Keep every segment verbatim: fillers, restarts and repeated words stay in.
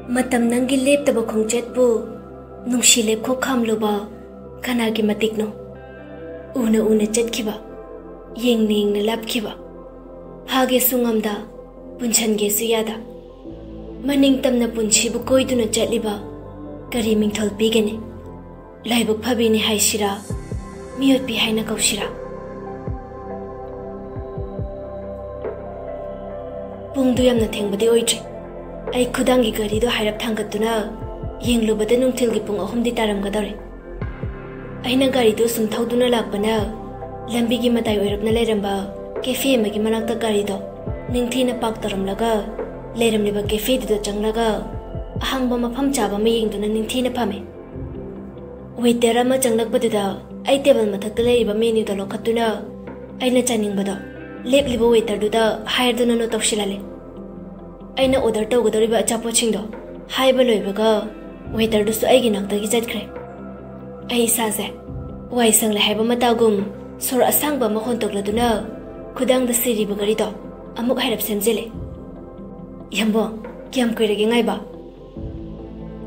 ꯃꯇꯝ ꯅꯪꯒꯤ ꯂꯦꯞꯇꯕ ꯈꯣꯡꯆꯠꯄꯨ ꯅꯨꯡꯁꯤ ꯂꯦꯞꯈꯣꯛ ꯈꯥꯝꯂꯨꯕ ꯀꯅꯥꯒꯤ ꯃꯇꯤꯛꯅꯣ? ꯎꯅ ꯎꯅ ꯆꯠꯈꯤꯕ, ꯌꯦꯡꯅ ꯌꯦꯡꯅ ꯂꯥꯞꯈꯤꯕ, ꯐꯥꯒꯦꯁꯨ ꯉꯝꯗ, ꯄꯨꯟꯁꯟꯒꯦꯁꯨ ꯌꯥꯗ, ꯃꯅꯤꯡ ꯇꯝꯅ ꯄꯨꯟꯁꯤꯕꯨ ꯀꯣꯏꯗꯨꯅ ꯆꯠꯂꯤꯕ ꯀꯔꯤ ꯃꯤꯡꯊꯣꯜ ꯄꯤꯒꯅꯤ? ꯂꯥꯏꯕꯛ ꯐꯕꯤꯅꯤ ꯍꯥꯏꯁꯤꯔꯥ, ꯃꯤꯑꯣꯠꯄꯤ ꯍꯥꯏꯅ ꯀꯧꯁꯤꯔꯥ? ꯄꯨꯡꯗꯨ ꯌꯥꯝꯅ ꯊꯦꯡꯕꯗꯤ ꯑꯣꯏꯗ꯭ꯔꯤ꯫ ꯑꯩ ꯈꯨꯗꯥꯡꯒꯤ ꯒꯥꯔꯤꯗꯨ ꯍꯥꯏꯔꯞ ꯊꯥꯡꯒꯠꯇꯨꯅ ꯌꯦꯡꯂꯨꯕꯗ ꯅꯨꯡꯊꯤꯜꯒꯤ ꯄꯨꯡ ꯑꯍꯨꯝꯗꯤ ꯇꯥꯔꯝꯒꯗꯧꯔꯦ꯫ ꯑꯩꯅ ꯒꯥꯔꯤꯗꯨ ꯁꯨꯝ ꯊꯧꯗꯨꯅ ꯂꯥꯛꯄꯅ ꯂꯝꯕꯤꯒꯤ ꯃꯇꯥꯏ ꯑꯣꯏꯔꯞꯅ ꯂꯩꯔꯝꯕ ꯀꯦꯐꯦ ꯑꯃꯒꯤ ꯃꯅꯥꯛꯇ ꯒꯥꯔꯤꯗꯣ ꯅꯤꯡꯊꯤꯅ ꯄꯥꯛ ꯇꯧꯔꯝꯂꯒ ꯂꯩꯔꯝꯂꯤꯕ ꯀꯦꯐꯦꯗꯨꯗ ꯆꯪꯂꯒ ꯑꯍꯥꯡꯕ ꯃꯐꯝ ꯆꯥꯕ ꯑꯃ ꯌꯦꯡꯗꯨꯅ ꯅꯤꯡꯊꯤꯅ ꯐꯝꯃꯦ꯫ ꯋꯦꯇꯔ ꯑꯃ ꯆꯪꯂꯛꯄꯗꯨꯗ ꯑꯩ ꯇꯦꯕꯜ ꯃꯊꯛꯇ ꯂꯩꯔꯤꯕ ꯃꯦꯅ꯭ꯌꯨꯗꯣ ꯂꯧꯈꯠꯇꯨꯅ ꯑꯩꯅ ꯆꯥꯅꯤꯡꯕꯗꯣ ꯂꯦꯞꯂꯤꯕ ꯋꯦꯇꯔꯗꯨꯗ ꯍꯥꯏꯔꯗꯨꯅ ꯅꯣꯠ ꯇꯧꯁꯤꯜꯍꯜꯂꯦ꯫ ꯑꯩꯅ ꯑꯣꯔꯗꯔ ꯇꯧꯒꯗꯧꯔꯤꯕ ꯑꯆꯥꯄꯣꯠꯁꯤꯡꯗꯣ ꯍꯥꯏꯕ ꯂꯣꯏꯕꯒ ꯋꯦꯇꯔꯗꯨꯁꯨ ꯑꯩꯒꯤ ꯅꯥꯛꯇꯒꯤ ꯆꯠꯈ꯭ꯔꯦ꯫ ꯑꯩ ꯏꯁꯥꯁꯦ ꯋꯥꯏ ꯁꯪꯂꯦ ꯍꯥꯏꯕ ꯃꯇꯥꯒꯨꯝ ꯁꯣꯔ ꯑꯁꯥꯡꯕ ꯑꯃ ꯍꯣꯟꯇꯣꯛꯂꯗꯨꯅ ꯈꯨꯗꯥꯡꯗ ꯁꯤꯔꯤꯕ ꯒꯥꯔꯤꯗꯣ ꯑꯃꯨꯛ ꯍꯥꯏꯔꯞ ꯁꯦꯝꯖꯤꯜꯂꯦ꯫ "ꯌꯥꯝꯕꯣ, ꯀꯌꯥꯝ ꯀꯨꯏꯔꯒꯦ ꯉꯥꯏꯕ?"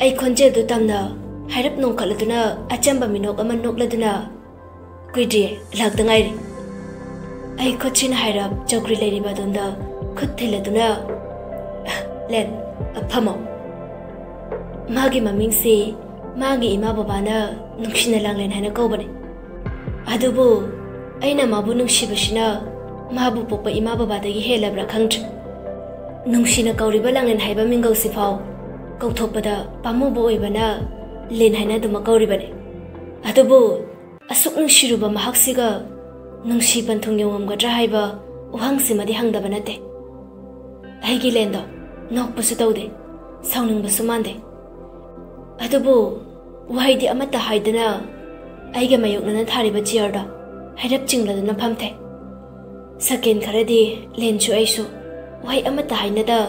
ꯑꯩ ꯈꯣꯟꯖꯦꯜꯗꯨ ꯇꯝꯅ ꯍꯥꯏꯔꯞ ꯅꯣꯡꯈꯠꯂꯗꯨꯅ ꯑꯆꯝꯕ ꯃꯤꯅꯣꯛ ꯑꯃ ꯅꯣꯛꯂꯗꯨꯅ, "ꯀꯨꯏꯗ꯭ꯔꯤꯌꯦ, ꯂꯥꯛꯇ ꯉꯥꯏꯔꯤ꯫" ꯑꯩ ꯈꯨꯠꯁꯤꯅ ꯍꯥꯏꯔꯞ ꯆꯧꯀ꯭ꯔꯤ ꯂꯩꯔꯤꯕ ꯑꯗꯣꯝꯗ ꯈꯨꯠ ꯊꯤꯜꯂꯗꯨꯅ, "ꯂꯦꯟ, ꯐꯝꯃꯣ꯫" ꯃꯥꯒꯤ ꯃꯃꯤꯡꯁꯤ ꯃꯥꯒꯤ ꯏꯃꯥ ꯕꯕꯥꯅ ꯅꯨꯡꯁꯤꯅ ꯂꯥꯡꯂꯦꯟ ꯍꯥꯏꯅ ꯀꯧꯕꯅꯤ꯫ ꯑꯗꯨꯕꯨ ꯑꯩꯅ ꯃꯥꯕꯨ ꯅꯨꯡꯁꯤꯕꯁꯤꯅ ꯃꯥꯕꯨ ꯄꯣꯛꯄ ꯏꯃꯥ ꯕꯕꯥꯗꯒꯤ ꯍꯦꯜꯂꯕ꯭ꯔꯥ ꯈꯪꯗ꯭ꯔꯦ꯫ ꯅꯨꯡꯁꯤꯅ ꯀꯧꯔꯤꯕ ꯂꯥꯡꯂꯦꯟ ꯍꯥꯏꯕ ꯃꯤꯡꯒꯧꯁꯤꯐꯥꯎ ꯀꯧꯊꯣꯛꯄꯗ ꯄꯥꯝꯃꯨꯕ ꯑꯣꯏꯕꯅ ꯂꯦꯟ ꯍꯥꯏꯅ ꯑꯗꯨꯃꯛ ꯀꯧꯔꯤꯕꯅꯤ꯫ ꯑꯗꯨꯕꯨ ꯑꯁꯨꯛ ꯅꯨꯡꯁꯤꯔꯨꯕ ꯃꯍꯥꯛꯁꯤꯒ ꯅꯨꯡꯁꯤ ꯄꯟꯊꯨꯡ ꯌꯧꯉꯝꯒꯗ꯭ꯔꯥ ꯍꯥꯏꯕ ꯋꯥꯍꯪꯁꯤꯃꯗꯤ ꯍꯪꯗꯕ ꯅꯠꯇꯦ꯫ ꯑꯩꯒꯤ ꯂꯦꯟꯗꯣ ꯅꯣꯛꯄꯁꯨ ꯇꯧꯗꯦ, ꯁꯥꯎꯅꯤꯡꯕꯁꯨ ꯃꯥꯟꯗꯦ꯫ ꯑꯗꯨꯕꯨ ꯋꯥꯍꯩꯗꯤ ꯑꯃꯠꯇ ꯍꯥꯏꯗꯅ ꯑꯩꯒ ꯃꯥꯌꯣꯛꯅꯅ ꯊꯥꯔꯤꯕ ꯆꯤꯌꯔꯗꯣ ꯍꯥꯏꯔꯞ ꯆꯤꯡꯂꯗꯨꯅ ꯐꯝꯊꯩ꯫ ꯁꯦꯀꯦꯟ ꯈꯔꯗꯤ ꯂꯦꯟꯁꯨ ꯑꯩꯁꯨ ꯋꯥꯍꯩ ꯑꯃꯠꯇ ꯍꯥꯏꯅꯗ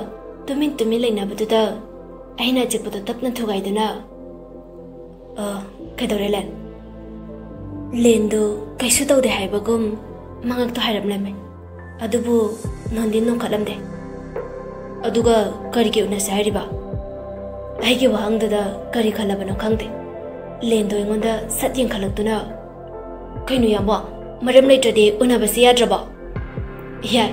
ꯇꯨꯃꯤꯟ ꯇꯨꯃꯤꯟ ꯂꯩꯅꯕꯗꯨꯗ ꯑꯩꯅ ꯑꯆꯤꯛꯄꯗꯣ ꯇꯞꯅ ꯊꯨꯒꯥꯏꯗꯨꯅ, "ꯑ, ꯀꯩꯗꯧꯔꯦ, ꯂꯦꯟ?" ꯂꯦꯟꯗꯨ ꯀꯩꯁꯨ ꯇꯧꯗꯦ ꯍꯥꯏꯕꯒꯨꯝ ꯃꯉꯛꯇꯣ ꯍꯥꯏꯔꯞ ꯅꯝꯃꯦ꯫ ꯑꯗꯨꯕꯨ ꯅꯣꯟꯗꯤ ꯅꯣꯟꯈꯠꯂꯝꯗꯦ꯫ "ꯑꯗꯨꯒ ꯀꯔꯤꯒꯤ ꯎꯅꯁꯦ ꯍꯥꯏꯔꯤꯕ?" ꯑꯩꯒꯤ ꯋꯥꯍꯪꯗꯨꯗ ꯀꯔꯤ ꯈꯜꯂꯕꯅꯣ ꯈꯪꯗꯦ꯫ ꯂꯦꯟꯗꯣ ꯑꯩꯉꯣꯟꯗ ꯁꯠ ꯌꯦꯡꯈꯠꯂꯛꯇꯨꯅ, "ꯀꯩꯅꯣ ꯌꯥꯝꯕꯣ, ꯃꯔꯝ ꯂꯩꯇ꯭ꯔꯗꯤ ꯎꯅꯕꯁꯤ ꯌꯥꯗ꯭ꯔꯕꯣ?" "ꯌꯥꯏ,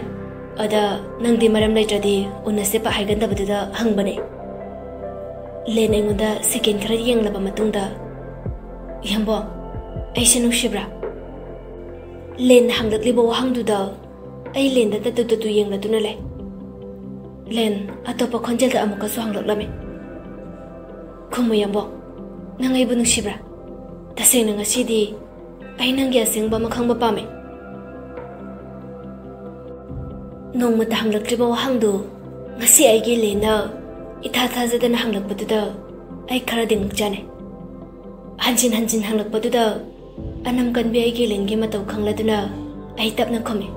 ꯑꯗ ꯅꯪꯗꯤ ꯃꯔꯝ ꯂꯩꯇ꯭ꯔꯗꯤ ꯎꯅꯁꯦ ꯄꯥꯛ ꯍꯥꯏꯒꯟꯗꯕꯗꯨꯗ ꯍꯪꯕꯅꯦ꯫" ꯂꯦꯟ ꯑꯩꯉꯣꯟꯗ ꯁꯦꯀꯦꯟ ꯈꯔ ꯌꯦꯡꯂꯕ ꯃꯇꯨꯡꯗ, "ꯌꯥꯝꯕꯣ, ꯑꯩꯁꯦ ꯅꯨꯡꯁꯤꯕ꯭ꯔꯥ?" ꯂꯦꯟꯅ ꯍꯪꯂꯛꯂꯤꯕ ꯋꯥꯍꯪꯗꯨꯗ ꯑꯩ ꯂꯦꯟꯗ ꯇꯠꯇꯨ ꯇꯠꯇꯨ ꯌꯦꯡꯂꯗꯨꯅ ꯂꯩ꯫ ꯂꯦꯟ ꯑꯇꯣꯞꯄ ꯈꯣꯟꯖꯦꯜꯗ ꯑꯃꯨꯛꯀꯁꯨ ꯍꯪꯂꯛꯂꯝꯃꯤ, "ꯈꯨꯝꯃꯨ ꯌꯥꯝꯕꯣ, ꯅꯪ ꯑꯩꯕꯨ ꯅꯨꯡꯁꯤꯕ꯭ꯔꯥ? ꯇꯁꯦꯡꯅ ꯉꯁꯤꯗꯤ ꯑꯩ ꯅꯪꯒꯤ ꯑꯁꯦꯡꯕ ꯑꯃ ꯈꯪꯕ ꯄꯥꯝꯃꯦ꯫" ꯅꯣꯡꯃꯇ ꯍꯪꯂꯛꯇ꯭ꯔꯤꯕ ꯋꯥꯍꯪꯗꯨ ꯉꯁꯤ ꯑꯩꯒꯤ ꯂꯦꯟꯅ ꯏꯊꯥ ꯊꯥꯖꯗꯅ ꯍꯪꯂꯛꯄꯗꯨꯗ ꯑꯩ ꯈꯔꯗꯤ ꯉꯛꯆꯥꯅꯩ꯫ ꯍꯟꯖꯤꯟ ꯍꯟꯖꯤꯟ ꯍꯪꯂꯛꯄꯗꯨꯗ ꯑꯅꯝ ꯀꯟꯕꯤ ꯑꯩꯒꯤ ꯂꯦꯟꯒꯤ ꯃꯇꯧ ꯈꯪꯂꯗꯨꯅ ꯑꯩ ꯇꯞꯅ ꯈꯨꯝꯃꯤ,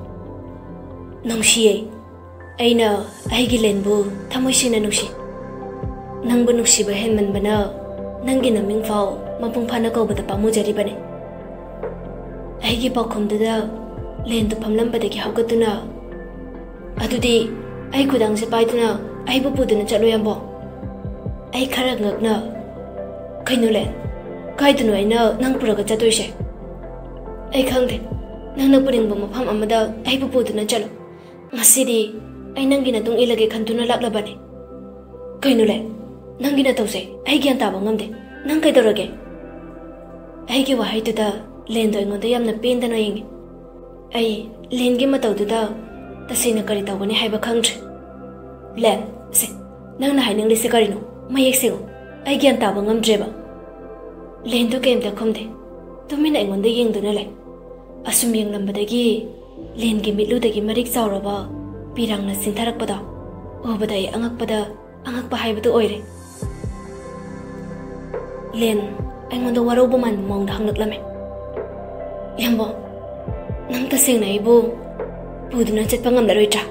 "ꯅꯨꯡꯁꯤꯌꯦ꯫ ꯑꯩꯅ ꯑꯩꯒꯤ ꯂꯦꯟꯕꯨ ꯊꯃꯣꯏ ꯁꯦꯡꯅ ꯅꯨꯡꯁꯤ꯫ ꯅꯪꯕꯨ ꯅꯨꯡꯁꯤꯕ ꯍꯦꯟꯃꯟꯕꯅ ꯅꯪꯒꯤ ꯅꯃꯤꯡ ꯐꯥꯎ ꯃꯄꯨꯡ ꯐꯥꯅ ꯀꯧꯕꯗ ꯄꯥꯝꯃꯨꯖꯔꯤꯕꯅꯤ꯫" ꯑꯩꯒꯤ ꯄꯥꯎꯈꯨꯝꯗꯨꯗ ꯂꯦꯟꯗꯨ ꯐꯝꯂꯝꯕꯗꯒꯤ ꯍꯧꯒꯠꯇꯨꯅ, "ꯑꯗꯨꯗꯤ ꯑꯩ ꯈꯨꯗꯥꯡꯁꯦ ꯄꯥꯏꯗꯨꯅ ꯑꯩꯕꯨ ꯄꯨꯗꯨꯅ ꯆꯠꯂꯣ ꯌꯥꯝꯕꯣ꯫" ꯑꯩ ꯈꯔ ꯉꯛꯅ, "ꯀꯩꯅꯣ ꯂꯦꯟ, ꯀꯥꯏꯗꯅꯣ ꯑꯩꯅ ꯅꯪ ꯄꯨꯔꯒ ꯆꯠꯇꯣꯏꯁꯦ?" "ꯑꯩ ꯈꯪꯗꯦ, ꯅꯪꯅ ꯄꯨꯅꯤꯡꯕ ꯃꯐꯝ ꯑꯃꯗ ꯑꯩꯕꯨ ꯄꯨꯗꯨꯅ ꯆꯠꯂꯣ꯫ ꯉꯁꯤꯗꯤ ꯑꯩ ꯅꯪꯒꯤ ꯃꯇꯨꯡ ꯏꯜꯂꯒꯦ ꯈꯟꯗꯨꯅ ꯂꯥꯛꯂꯕꯅꯤ꯫" "ꯀꯩꯅꯣ ꯂꯦꯟ, ꯅꯪꯒꯤ ꯅꯇꯧꯁꯦ ꯑꯩ ꯒ꯭ꯌꯥꯟ ꯇꯥꯕ ꯉꯝꯗꯦ꯫ ꯅꯪ ꯀꯩꯗꯧꯔꯒꯦ?" ꯑꯩꯒꯤ ꯋꯥꯍꯩꯗꯨꯗ ꯂꯦꯟꯗꯣ ꯑꯩꯉꯣꯟꯗ ꯌꯥꯝꯅ ꯄꯦꯟꯗꯅ ꯌꯦꯡꯉꯤ꯫ ꯑꯩ ꯂꯦꯟꯒꯤ ꯃꯇꯧꯗꯨꯗ ꯇꯁꯦꯡꯅ ꯀꯔꯤ ꯇꯧꯒꯅꯤ ꯍꯥꯏꯕ ꯈꯪꯗ꯭ꯔꯦ꯫ "ꯂꯦꯟ, ꯁꯦ, ꯅꯪꯅ ꯍꯥꯏꯅꯤꯡꯂꯤꯁꯦ ꯀꯔꯤꯅꯣ? ꯃꯌꯦꯛ ꯁꯦꯡꯉꯨ꯫ ꯑꯩ ꯒ꯭ꯌꯥꯟ ꯇꯥꯕ ꯉꯝꯗ꯭ꯔꯦꯕ꯫" ꯂꯦꯟꯗꯨ ꯀꯩꯝꯇ ꯈꯨꯝꯗꯦ꯫ ꯇꯨꯃꯤꯟꯅ ꯑꯩꯉꯣꯟꯗ ꯌꯦꯡꯗꯨꯅ ꯂꯩ꯫ ꯑꯁꯨꯝ ꯌꯦꯡꯂꯝꯕꯗꯒꯤ ꯂꯦꯟꯒꯤ ꯃꯤꯠꯂꯨꯗꯒꯤ ꯃꯔꯤꯛ ꯆꯥꯎꯔꯕ ꯄꯤꯔꯥꯡꯅ ꯆꯤꯟꯊꯔꯛꯄꯗꯣ ꯎꯕꯗ ꯑꯩ ꯑꯉꯛꯄꯗ ꯑꯉꯛꯄ ꯍꯥꯏꯕꯗꯨ ꯑꯣꯏꯔꯦ꯫ ꯂꯦꯟ ꯑꯩꯉꯣꯟꯗ ꯋꯥꯔꯧꯕ ꯃꯥꯟꯕ ꯃꯑꯣꯡꯗ ꯍꯪꯂꯛꯂꯝꯃꯤ, "ꯌꯥꯝꯕꯣ, ꯅꯪ ꯇꯁꯦꯡꯅ ꯑꯩꯕꯨ ꯄꯨꯗꯨꯅ ꯆꯠꯄ ꯉꯝꯂꯔꯣꯏꯗ꯭ꯔꯥ?"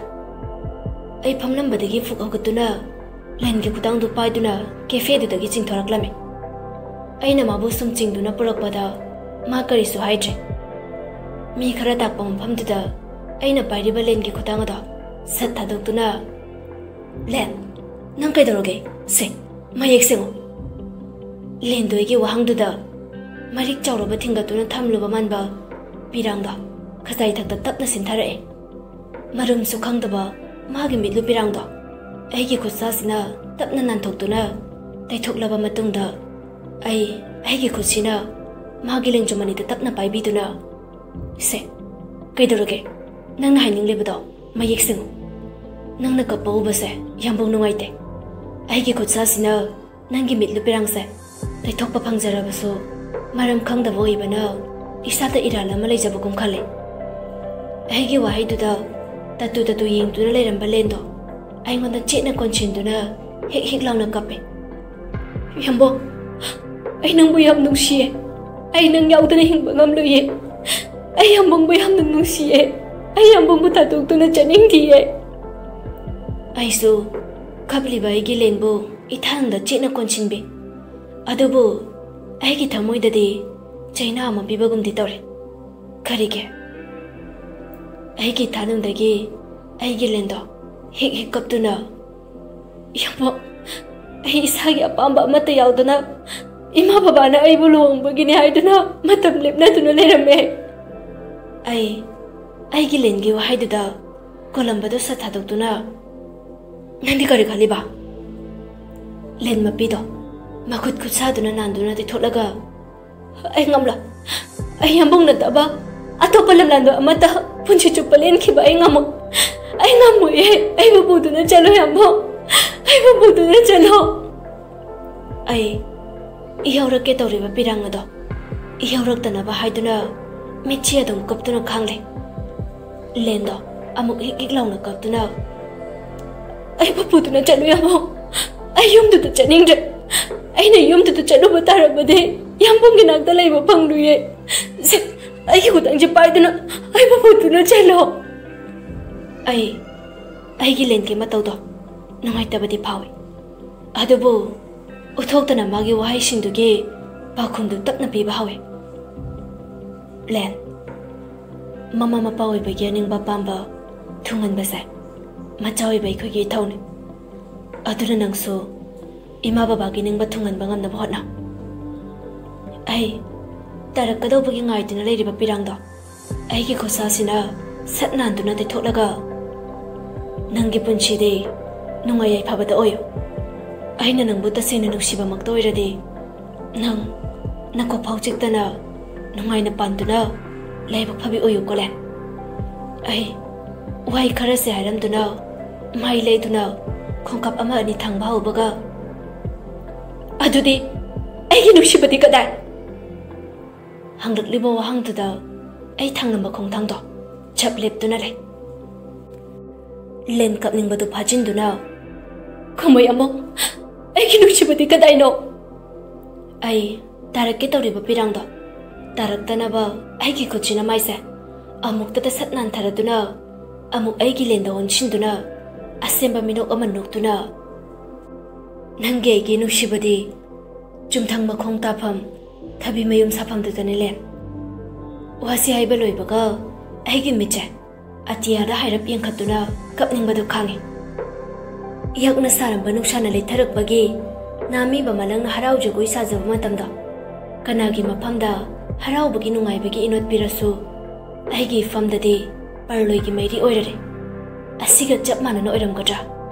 ꯑꯩ ꯐꯝꯂꯝꯕꯗꯒꯤ ꯐꯨꯛ ꯍꯧꯒꯠꯇꯨꯅ ꯂꯦꯟꯒꯤ ꯈꯨꯗꯥꯡꯗꯨ ꯄꯥꯏꯗꯨꯅ ꯀꯦꯐꯦꯗꯨꯗꯒꯤ ꯆꯤꯡꯊꯣꯔꯛꯂꯝꯃꯤ꯫ ꯑꯩꯅ ꯃꯥꯕꯨ ꯁꯨꯝ ꯆꯤꯡꯗꯨꯅ ꯄꯨꯔꯛꯄꯗ ꯃꯥ ꯀꯔꯤꯁꯨ ꯍꯥꯏꯗ꯭ꯔꯦ꯫ ꯃꯤ ꯈꯔ ꯇꯥꯛꯄ ꯃꯐꯝꯗꯨꯗ ꯑꯩꯅ ꯄꯥꯏꯔꯤꯕ ꯂꯦꯟꯒꯤ ꯈꯨꯗꯥꯡ ꯑꯗꯣ ꯁꯠ ꯊꯥꯗꯣꯛꯇꯨꯅ, "ꯂꯦꯟ, ꯅꯪ ꯀꯩꯗꯧꯔꯒꯦ? ꯁꯦ, ꯃꯌꯦꯛ ꯁꯦꯡꯉꯨ꯫ ꯂꯦꯟꯗꯣ ꯑꯩꯒꯤ ꯋꯥꯍꯪꯗꯨꯗ ꯃꯔꯤꯛ ꯆꯥꯎꯔꯕ ꯊꯤꯡꯒꯠꯇꯨꯅ ꯊꯝꯂꯨꯕ ꯃꯥꯟꯕ ꯄꯤꯔꯥꯡꯗꯣ ꯈꯖꯥꯏ ꯊꯛꯇ ꯇꯞꯅ ꯁꯤꯟꯊꯔꯛꯑꯦ꯫ ꯃꯔꯨꯝꯁꯨ ꯈꯪꯗꯕ ꯃꯥꯒꯤ ꯃꯤꯠꯂꯨ ꯄꯤꯔꯥꯡꯗꯣ ꯑꯩꯒꯤ ꯈꯨꯠꯁꯥꯁꯤꯅ ꯇꯞꯅ ꯅꯥꯟꯊꯣꯛꯇꯨꯅ ꯇꯩꯊꯣꯛꯂꯕ ꯃꯇꯨꯡꯗ, ꯑꯩ ꯑꯩꯒꯤ ꯈꯨꯠꯁꯤꯅ ꯃꯥꯒꯤ ꯂꯦꯡꯖꯨꯝ ꯑꯅꯤꯗ ꯇꯞꯅ ꯄꯥꯏꯕꯤꯗꯨꯅ, "ꯁꯦ, ꯀꯩꯗꯧꯔꯒꯦ? ꯅꯪꯅ ꯍꯥꯏꯅꯤꯡꯂꯤꯕꯗꯣ ꯃꯌꯦꯛ ꯁꯦꯡꯉꯨ꯫ ꯅꯪꯅ ꯀꯞꯄ ꯎꯕꯁꯦ ꯌꯥꯝꯕꯨꯡ ꯅꯨꯡꯉꯥꯏꯇꯦ꯫ ꯑꯩꯒꯤ ꯈꯨꯠꯁꯥꯁꯤꯅ ꯅꯪꯒꯤ ꯃꯤꯠꯂꯨ ꯄꯤꯔꯥꯡꯁꯦ ꯇꯩꯊꯣꯛꯄ ꯐꯪꯖꯔꯕꯁꯨ, ꯃꯔꯝ ꯈꯪꯗꯕ ꯑꯣꯏꯕꯅ ꯏꯁꯥꯗ ꯏꯔꯥꯜ ꯑꯃ ꯂꯩꯖꯕꯒꯨꯝ ꯈꯜꯂꯦ꯫" ꯑꯩꯒꯤ ꯋꯥꯍꯩꯗꯨꯗ ꯇꯠꯇꯨ ꯇꯠꯇꯨ ꯌꯦꯡꯗꯨꯅ ꯂꯩꯔꯝꯕ ꯂꯦꯟꯗꯣ ꯑꯩꯉꯣꯟꯗ ꯆꯦꯠꯅ ꯀꯣꯟꯁꯤꯟꯗꯨꯅ ꯍꯤꯛ ꯍꯤꯛ ꯂꯥꯎꯅ ꯀꯞꯄꯦ꯫ "ꯌꯥꯝꯕꯨꯡ, ꯑꯩ ꯅꯪꯕꯨ ꯌꯥꯝ ꯅꯨꯡꯁꯤꯌꯦ꯫ ꯑꯩ ꯅꯪ ꯌꯥꯎꯗꯅ ꯍꯤꯡꯕ ꯉꯝꯂꯣꯏꯌꯦ꯫ ꯑꯩ ꯌꯥꯝꯕꯨꯡꯕꯨ ꯌꯥꯝꯅ ꯅꯨꯡꯁꯤꯌꯦ꯫ ꯑꯩ ꯌꯥꯝꯕꯨꯡꯕꯨ ꯊꯥꯗꯣꯛꯇꯨꯅ ꯆꯠꯅꯤꯡꯗꯤꯌꯦ꯫" ꯑꯩꯁꯨ ꯀꯞꯂꯤꯕ ꯑꯩꯒꯤ ꯂꯦꯟꯕꯨ ꯏꯊꯥꯅꯨꯡꯗ ꯆꯦꯠꯅ ꯀꯣꯟꯁꯤꯟꯕꯤ꯫ ꯑꯗꯨꯕꯨ ꯑꯩꯒꯤ ꯊꯃꯣꯏꯗꯗꯤ ꯆꯩꯅꯥ ꯑꯃ ꯄꯤꯕꯒꯨꯝꯗꯤ ꯇꯧꯔꯦ꯫ ꯀꯔꯤꯒꯤ? ꯑꯩꯒꯤ ꯏꯊꯥꯅꯨꯡꯗꯒꯤ ꯑꯩꯒꯤ ꯂꯦꯟꯗꯣ ꯍꯤꯛ ꯍꯤꯛ ꯀꯞꯇꯨꯅ, "ꯌꯥꯝꯕꯨꯡ, ꯑꯩ ꯏꯁꯥꯒꯤ ꯑꯄꯥꯝꯕ ꯑꯃꯠꯇ ꯌꯥꯎꯗꯅ ꯏꯃꯥ ꯕꯕꯥꯅ ꯑꯩꯕꯨ ꯂꯨꯍꯣꯡꯕꯒꯤꯅꯤ ꯍꯥꯏꯗꯨꯅ ꯃꯇꯝ ꯂꯦꯞꯅꯗꯨꯅ ꯂꯩꯔꯝꯃꯦ꯫" ꯑꯩ ꯑꯩꯒꯤ ꯂꯦꯟꯒꯤ ꯋꯥꯍꯩꯗꯨꯗ ꯀꯣꯂꯝꯕꯗꯨ ꯁꯠ ꯊꯥꯗꯣꯛꯇꯨꯅ, "ꯅꯪꯗꯤ ꯀꯔꯤ ꯈꯜꯂꯤꯕ?" ꯂꯦꯟ ꯃꯄꯤꯗꯣ ꯃꯈꯨꯠ ꯈꯨꯠꯁꯥꯗꯨꯅ ꯅꯥꯟꯗꯨꯅ ꯇꯩꯊꯣꯛꯂꯒ, "ꯑꯩ ꯉꯝꯂꯣꯏ꯫ ꯑꯩ ꯌꯥꯝꯕꯨꯡ ꯅꯠꯇꯕ ꯑꯇꯣꯞꯄ ꯂꯝꯂꯥꯟꯕ ꯑꯃꯠꯇ ꯄꯨꯟꯁꯤ ꯆꯨꯞꯄ ꯂꯦꯟꯈꯤꯕ ꯑꯩ ꯉꯝꯃꯣꯏ꯫ ꯑꯩ ꯉꯝꯃꯣꯏꯌꯦ꯫ ꯑꯩꯕꯨ ꯄꯨꯗꯨꯅ ꯆꯠꯂꯣ ꯌꯥꯝꯕꯨꯡ꯫ ꯑꯩꯕꯨ ꯄꯨꯗꯨꯅ ꯆꯠꯂꯣ꯫" ꯑꯩ ꯏꯍꯧꯔꯛꯀꯦ ꯇꯧꯔꯤꯕ ꯄꯤꯔꯥꯡ ꯑꯗꯣ ꯏꯍꯧꯔꯛꯇꯅꯕ ꯍꯥꯏꯗꯨꯅ ꯃꯤꯠꯁꯤ ꯑꯗꯨꯝ ꯀꯨꯞꯇꯨꯅ ꯈꯥꯡꯂꯦ꯫ ꯂꯦꯟꯗꯣ ꯑꯃꯨꯛ ꯍꯤꯛ ꯍꯤꯛ ꯂꯥꯎꯅ ꯀꯞꯇꯨꯅ, "ꯑꯩꯕꯨ ꯄꯨꯗꯨꯅ ꯆꯠꯂꯨ ꯌꯥꯝꯕꯨꯡ꯫ ꯑꯩ ꯌꯨꯝꯗꯨꯗ ꯆꯠꯅꯤꯡꯗ꯭ꯔꯦ꯫ ꯑꯩꯅ ꯌꯨꯝꯗꯨꯗ ꯆꯠꯂꯨꯕ ꯇꯥꯔꯕꯗꯤ ꯌꯥꯝꯕꯨꯡꯒꯤ ꯅꯥꯛꯇ ꯂꯩꯕ ꯐꯪꯂꯨꯏꯌꯦ꯫ ꯁꯦ, ꯑꯩꯒꯤ ꯈꯨꯗꯥꯡꯁꯦ ꯄꯥꯏꯗꯨꯅ ꯑꯩꯕꯨ ꯄꯨꯗꯨꯅ ꯆꯠꯂꯣ꯫" ꯑꯩ ꯑꯩꯒꯤ ꯂꯦꯟꯒꯤ ꯃꯇꯧꯗꯣ ꯅꯨꯡꯉꯥꯏꯇꯕꯗꯤ ꯐꯥꯎꯏ, ꯑꯗꯨꯕꯨ ꯎꯠꯊꯣꯛꯇꯅ ꯃꯥꯒꯤ ꯋꯥꯍꯩꯁꯤꯡꯗꯨꯒꯤ ꯄꯥꯎꯈꯨꯝꯗꯨ ꯇꯞꯅ ꯄꯤꯕ ꯍꯧꯏ꯫ "ꯂꯦꯟ, ꯃꯃꯥ ꯃꯄꯥ ꯑꯣꯏꯕꯒꯤ ꯑꯅꯤꯡꯕ ꯑꯄꯥꯝꯕ ꯊꯨꯡꯍꯟꯕꯁꯦ ꯃꯆꯥ ꯑꯣꯏꯕ ꯑꯩꯈꯣꯏꯒꯤ ꯏꯊꯧꯅꯤ꯫ ꯑꯗꯨꯅ ꯅꯪꯁꯨ ꯏꯃꯥ ꯕꯕꯥꯒꯤ ꯅꯤꯡꯕ ꯊꯨꯡꯍꯟꯕ ꯉꯝꯅꯕ ꯍꯣꯠꯅꯧ꯫ ꯑꯩ ꯇꯥꯔꯛꯀꯗꯧꯕꯒꯤ ꯉꯥꯏꯗꯨꯅ ꯂꯩꯔꯤꯕ ꯄꯤꯔꯥꯡꯗꯣ ꯑꯩꯒꯤ ꯈꯨꯠꯁꯥꯁꯤꯅ ꯁꯠ ꯅꯥꯟꯗꯨꯅ ꯇꯩꯊꯣꯛꯂꯒ, ꯅꯪꯒꯤ ꯄꯨꯟꯁꯤꯗꯤ ꯅꯨꯡꯉꯥꯏ ꯌꯥꯏꯐꯕꯗ ꯑꯣꯏꯌꯨ꯫ ꯑꯩꯅ ꯅꯪꯕꯨ ꯇꯁꯦꯡꯅ ꯅꯨꯡꯁꯤꯕꯃꯛꯇ ꯑꯣꯏꯔꯗꯤ, ꯅꯪ ꯅꯀꯣꯛꯐꯥꯎ ꯆꯤꯛꯇꯅ ꯅꯨꯡꯉꯥꯏꯅ ꯄꯥꯟꯗꯨꯅ ꯂꯥꯏꯕꯛ ꯐꯕꯤ ꯑꯣꯏꯌꯨꯀꯣ, ꯂꯦꯟ꯫ ꯑꯩ ꯋꯥꯍꯩ ꯈꯔꯁꯦ ꯍꯥꯏꯔꯝꯗꯨꯅ, ꯃꯥꯏ ꯂꯩꯗꯨꯅ ꯈꯣꯡꯀꯥꯞ ꯑꯃ ꯑꯅꯤ ꯊꯥꯡꯕ ꯍꯧꯕꯒ, "ꯑꯗꯨꯗꯤ ꯑꯩꯒꯤ ꯅꯨꯡꯁꯤꯕꯗꯤ ꯀꯗꯥꯏ?" ꯍꯪꯂꯛꯂꯤꯕ ꯋꯥꯍꯪꯗꯨꯗ ꯑꯩ ꯊꯪꯅꯕ ꯈꯣꯡꯊꯥꯡꯗꯣ ꯆꯞ ꯂꯦꯞꯇꯨꯅ ꯂꯩ꯫ ꯂꯦꯟ ꯀꯞꯅꯤꯡꯕꯗꯨ ꯐꯥꯖꯤꯟꯗꯨꯅ, "ꯈꯨꯝꯃꯣꯏ ꯑꯃꯨꯛ, ꯑꯩꯒꯤ ꯅꯨꯡꯁꯤꯕꯗꯤ ꯀꯗꯥꯏꯅꯣ?" ꯑꯩ ꯇꯥꯔꯛꯀꯦ ꯇꯧꯔꯤꯕ ꯄꯤꯔꯥꯡꯗꯣ ꯇꯥꯔꯛꯇꯅꯕ ꯑꯩꯒꯤ ꯈꯨꯠꯁꯤꯅ ꯃꯥꯏꯁꯦ ꯑꯃꯨꯛꯇꯗ ꯁꯠ ꯅꯥꯟꯊꯔꯗꯨꯅ, ꯑꯃꯨꯛ ꯑꯩꯒꯤ ꯂꯦꯟꯗ ꯑꯣꯟꯁꯤꯟꯗꯨꯅ, ꯑꯁꯦꯡꯕ ꯃꯤꯅꯣꯛ ꯑꯃ ꯅꯣꯛꯇꯨꯅ, "ꯅꯪꯒꯤ ꯑꯩꯒꯤ ꯅꯨꯡꯁꯤꯕꯗꯤ ꯆꯨꯝꯊꯪ ꯃꯈꯣꯡ ꯇꯥꯐꯝ, ꯊꯕꯤ ꯃꯌꯨꯝ ꯁꯥꯐꯝꯗꯨꯗꯅꯤ, ꯂꯦꯟ꯫" ꯋꯥꯁꯤ ꯍꯥꯏꯕ ꯂꯣꯏꯕꯒ ꯑꯩꯒꯤ ꯃꯤꯠꯁꯦ ꯑꯇꯤꯌꯥꯗ ꯍꯥꯏꯔꯞ ꯌꯦꯡꯈꯠꯇꯨꯅ ꯀꯞꯅꯤꯡꯕꯗꯨ ꯈꯥꯡꯉꯤ꯫ ꯌꯛꯅ ꯁꯥꯔꯝꯕ ꯅꯨꯡꯁꯥꯅ ꯂꯩꯊꯔꯛꯄꯒꯤ ꯅꯥꯃꯤꯕ ꯃꯂꯪꯅ ꯍꯔꯥꯎ ꯖꯒꯣꯏ ꯁꯥꯖꯕ ꯃꯇꯝꯗ, ꯀꯅꯥꯒꯤ ꯃꯐꯝꯗ ꯍꯔꯥꯎꯕꯒꯤ ꯅꯨꯡꯉꯥꯏꯕꯒꯤ ꯏꯅꯣꯠ ꯄꯤꯔꯁꯨ, ꯑꯩꯒꯤ ꯏꯐꯝꯗꯗꯤ ꯄꯔꯂꯣꯏꯒꯤ ꯃꯩꯔꯤ ꯑꯣꯏꯔꯔꯦ꯫ ꯑꯁꯤꯒ ꯆꯞ ꯃꯥꯟꯅꯅ ꯑꯣꯏꯔꯝꯒꯗ꯭ꯔꯥ